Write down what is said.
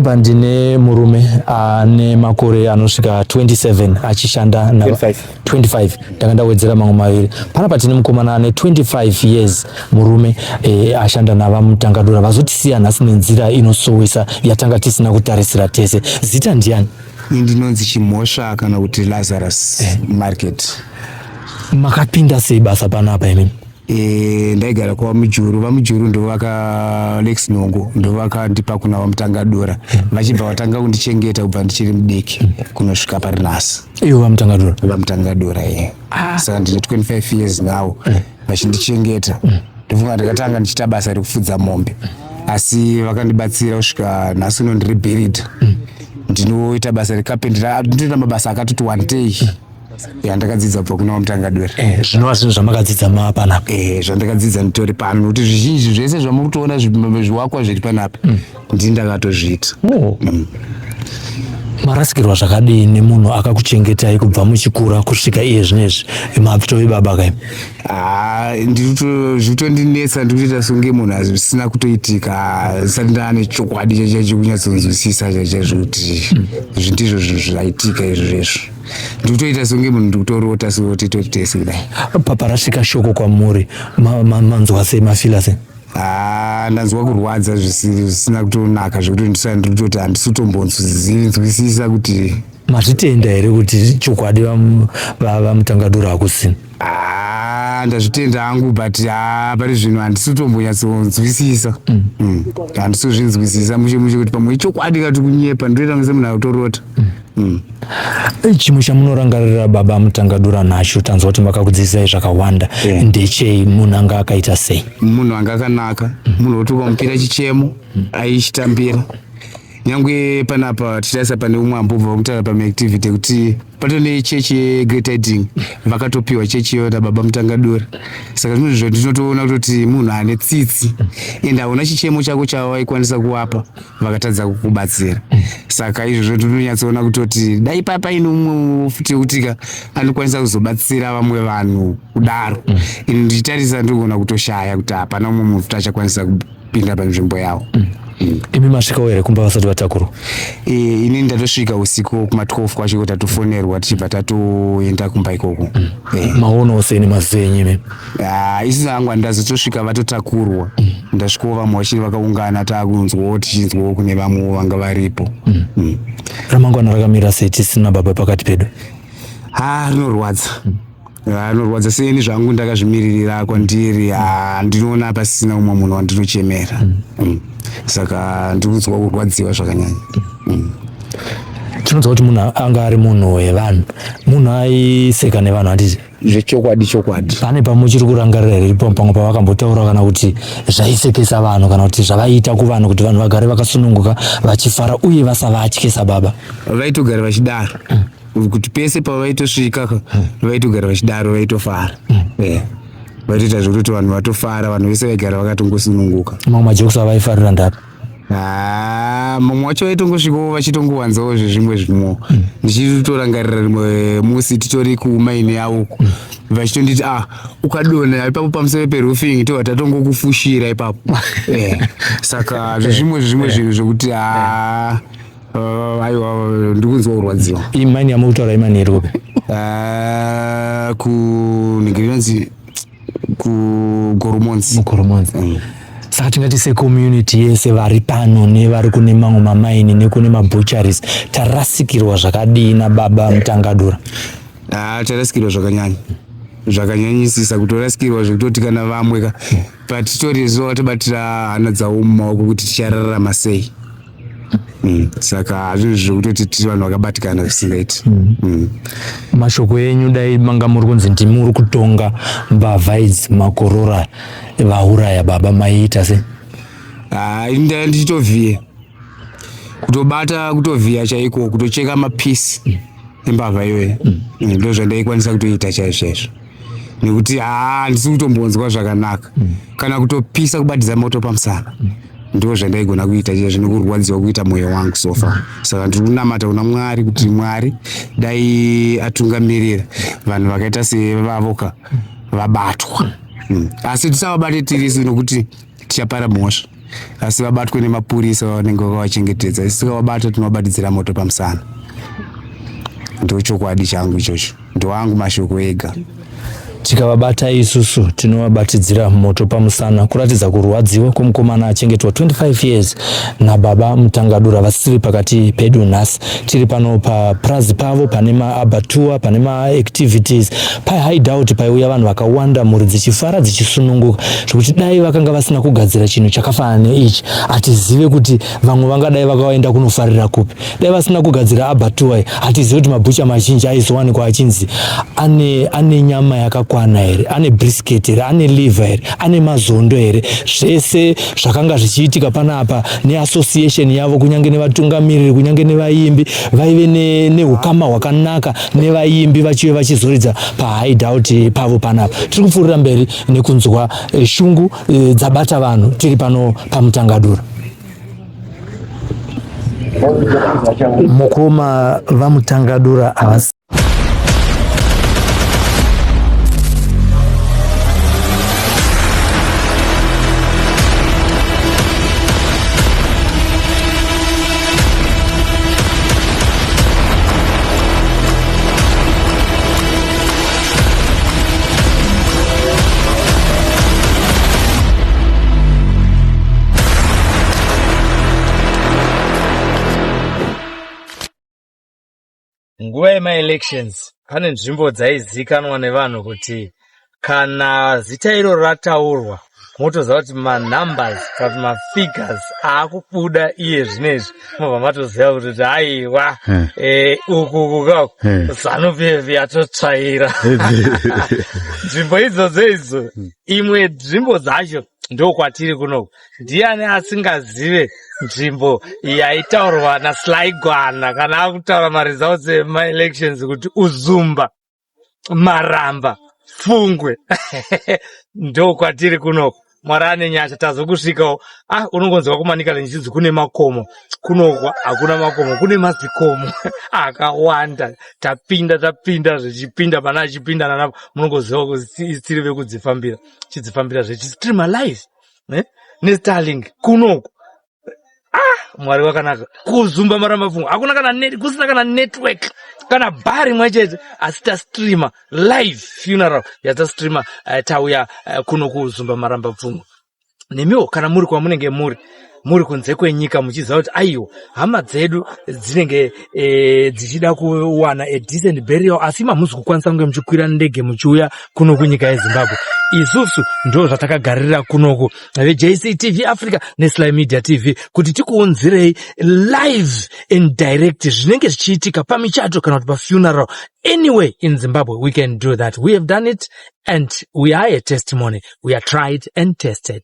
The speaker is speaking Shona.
Apa ndine murume ane makore anosvika 27 achishanda na 25. 25 ndanga ndawedzera mamwe maviri. Panapa tine mukomana ane 25 years murume ashanda navaMutangadura vazotisiya nhasi nenzira inosowesa yatanga tisina kutarisira tese. Zita ndiani? Ini ndinonzi Chimhosva kana kuti Lazarus Market. Makapinda sei basa panapa imimi? Ndaigara kwaVaMujuru. VaMujuru ndovaka Lex Nongo ndovakandipa kuna VaMutangadura, vachibva vatanga kundichengeta kubva ndichiri mudiki kunosvika pari nhasi. Ivo VaMutangadura? VaMutangadura, iye. Saka ndine 25 years now vachindichengeta. Ndofunga ndakatanga ndichiita basa rekufudza mombe, asi vakandibatsira kusvika nhasi uno ndiri builder, ndinoita basa recarpentry, ndinoita mabasa akatoti one day yandakadzidza kubva kuna VaMutangadura. Zvinova zvinhu zvamakadzidza mapanapa? Zvandakadzidza nditori pano, nokuti zvizhinji zvese zvamuri kutoona zvivakwa zviri panapa ndini ndakatozviita. Oh. Marasikirwa zvakadii nemunhu akakuchengetai kubva muchikura kusvika iye zvinezvi mapito baba kai? Ah, zvitondinetsa, ndikutoita songe munhu azvisina kutoitika, zisati ndaane chokwadi chacho kunyatsonzwisisa chachaizvo kuti izvi ndizvo zvinhu zvaitika izvo zvezvo. Ndikutoita songe munhu ndikutorota, so titori tese kudai. Paparasvika shoko kwamuri, manzwa sei, mafila sei? Ah, ndanzwa kurwadza zvisina kutonaka, zvekuti ndisati ndikutoti handisi kutombonzwisisa kuti Mazvitenda here kuti chokwadi vaMutangadura hakusina? Ah, ndazvitenda hangu, but pari zvino handisi kutombonyatsonzwisisa. Handisi kuzvinzwisisa mushe mushe kuti pamwe ichokwadi kati kunyepa. Ndinoita semunhu akutorota. Chimwe chamunorangarira baba Mutangadura nacho, tanzwa kuti makakudzidzisai zvakawanda, ndechei? Munhu anga akaita sei? Munhu anga akanaka, munhu woti ukamupira chichemo aichitambira. Nyange panapa tichitarisa pane umwe ambobva kutaura pamaactivity ekuti pato nechechi yeGreat Tiding, vakatopiwa chechi iyoyo nababa Mutangadura. Saka zvimwe zvinhu ndinotoona kutoti munhu ane tsitsi, ende hauna chichemo chako chavaikwanisa kuvapa vakatadza kukubatsira. Saka izvozvo ndinonyatsoona kutoti dai paine umwe futi wekutika anokwanisa kuzobatsira vamwe vanhu kudaro. Ini ndichitarisa ndigona kutoshaya kuti hapana umwe munhu futi achakwanisa kupinda panzvimbo yavo. Imi masvikawo here kumba vasati vatakurwa? Ini ndatosvika usiku kuma12 kwacho, tatofonerwa tichibva tatoenda kumba ikoko. Maonawo sei nemaziso enyu imi? Ah, isusu hangu handazotosvika vatotakurwa. Ndasvikawo vamwe vachiri vakaungana, taakunzwawo tichinzwawo kune vamwewo vanga varipo. Ramangwana rakamira sei tisina baba pakati pedu? Ha, rinorwadza. Ah, rinorwadza. Seni zvangu ndakazvimiririra kwandiri, ndinoona pasina umwe munhu wandinochemera. Saka ndiri kunzwa kurwadziwa zvakanyanya. Tinonzwa kuti munhu anga ari munhu wevanhu, munhu aiseka nevanhu, handiti? Zvechokwadi, chokwadi. Pane pamuchiri kurangarira here pamwe pavakambotaura, kana kuti zvaisekesa vanhu, kana kuti zvavaiita kuvanhu kuti vanhu vagare vakasununguka vachifara uye vasavatye sababa? Vaitogara vachidaro kuti pese pavaitosvika ka, vaitogara vachidaro, vaitofara. Vaitoita zvekutoti vanhu vatofara, vanhu vese vaigara vakatongosununguka. Mamwe majokes avaifarira ndapi? Ah, mumwe wacho vaitongosvikawo vachitongowanzawo zvezvimwe zvimwewo. Ndichitorangarira rimwe musi titori kumaini yavo uko, vachitonditi, "Ah, ukadonha ipapo pamusoro peroofing tobva tatongokufushira ipapo." Saka zvezvimwe zvimwe zvinhu zvekuti aiwa, ndikunzwa kurwadziwa. Imaini yamuri kutaura imaini iri kupi? Ah, kunenge inonzi kuGoromonzi. MuGoromonzi. Saka tingati secommunity yese vari pano nevari kune mamwe mamaini nekune mabutcheries, tarasikirwa zvakadii nababa Mutangadura? Ah, tarasikirwa zvakanyanya, zvakanyanyisisa, kutorasikirwa zvekutoti kana vamwe ka patitori zuva vatobatira hana dzavo mumaoko kuti tichararama sei. Saka zvinhu zvekutoti tiri vanhu vakabatikana zvisingaiti. Mashoko enyu, dai manga muri kunzi ndimi muri kutonga mbavha idzi, makorora vauraya baba, maiita sei? Ah, ini ndanga ndichitovhiya, kutobata, kutovhiya chaiko, kutocheka mapisi embavha iyoyo. Ndo zvandaikwanisa kutoita chaizvo chaizvo, nekuti haa, handisi kutombonzwa zvakanaka. Kana kutopisa, kubatidza moto pamusana, ndo zvandaigona kuita chaizvo nekurwadziwa kuita mwoyo wangu so far. Saka ndiri kunamata kuna Mwari kuti Mwari dai atungamirira vanhu vakaita sevavoka vabatwa. Asi tisavabate tirisu, nokuti tichapara mhosva. Asi vabatwe nemapurisa vanenge vakavachengetedza. Isu tikavabata tinovabatidzira moto pamusana. Ndochokwadi changu ichocho. Ndoangu mashoko ega. Tikavabata isusu tinovabatidzira moto pamusana kuratidza kurwadziwa kwemukomana achengetwa 25 years nababa Mutangadura vasiri pakati pedu nhasi. Tiri pano papurazi pavo pane maabattoir, pane maactivities, pahideout paiuya vanhu vakawanda, mhuri dzichifara dzichisununguka zvekuti dai vakanga vasina kugadzira chinhu chakafanana neichi hatizive kuti vamwe vangadai vakaenda kunofarira kupi. Dai vasina kugadzira abattoir hatizive kuti mabhucha mazhinji aizowanikwa achinzi ane, ane nyama yakakwana here, ane brisket here, ane liver here, ane mazondo here. Zvese zvakanga zvichiitika panapa neassociation yavo, kunyange nevatungamiriri, kunyange nevaimbi vaive neukama ne hwakanaka nevaimbi vachive vachizoridza pahideout pavo panapa. Tiri kupfuurira mberi nekunzwa eh, shungu eh, dzabata vanhu tiri pano paMutangadura. Mukoma vaMutangadura havasi Nguva yemaelections pane nzvimbo dzaizikanwa nevanhu kuti kana zita iro rataurwa motoziva kuti manumbers kana kuti mafigures aakubuda iye zvinezvi mobva matoziva kuti kuti aiwa hmm. eh, uku kukaku hmm. zanu pf yatotsvaira nzvimbo idzodzo idzo hmm. imwe nzvimbo dzacho ndokwatiri kunoku ndiani asingazive nzvimbo yaitaurwa naSly Gwana kana akutaura maresults emaelections kuti Uzumba Maramba Pfungwe ndokwatiri kunoku Mwari ane nyasha tazokusvikawo. Ah, unongonzwa kuManicaland chinzi kune makomo, kunokwa hakuna makomo, kune mazikomo akawanda. Tapinda tapinda zvichipinda pana achipinda nanapo, munongoziva kuti tiri vekudzifambira, chidzifambira zvechistream alive eh? neStarlink kunoku. Ah, Mwari wakanaka. Kuzumba Maramba Pfungwa hakuna kana net, kusina kana network kana bar rimwe chete, asi tastreama live funeral yatastreama uh, tauya uh, kuno kuzumba Maramba Pfungwa. Nemiwo kana muri kwamunenge muri muri kunze kwenyika muchiziva kuti aiwa hama dzedu dzinenge e, dzichida kuwana a decent burial, asi mamuzi kukwanisa kunge muchikwira ndege muchiuya kuno kunyika yeZimbabwe. Isusu ndo zvatakagarira kunoku veJCTV Africa neSly Media TV kuti tikuunzirei live and direct zvinenge zvichiitika pamichato kana kuti pafuneral. Anyway, in Zimbabwe we can do that. We have done it and we are a testimony. We are tried and tested.